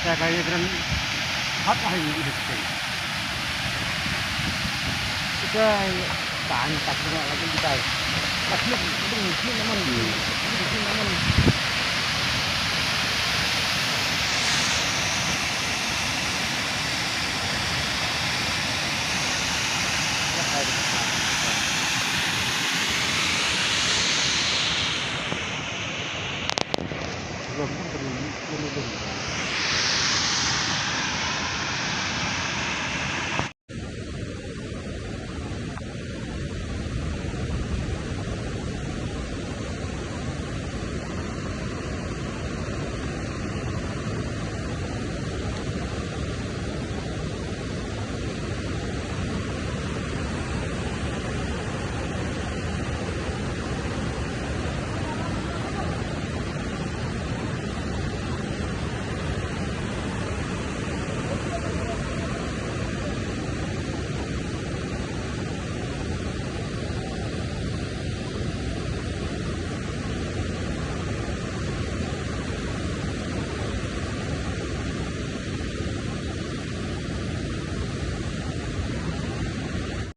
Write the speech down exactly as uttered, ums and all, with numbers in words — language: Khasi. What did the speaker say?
Kita kaya keren hot ah ini di sini. Kita tahan tak kena lagi kita. Tak kena, kena, kena naman. Kena naman.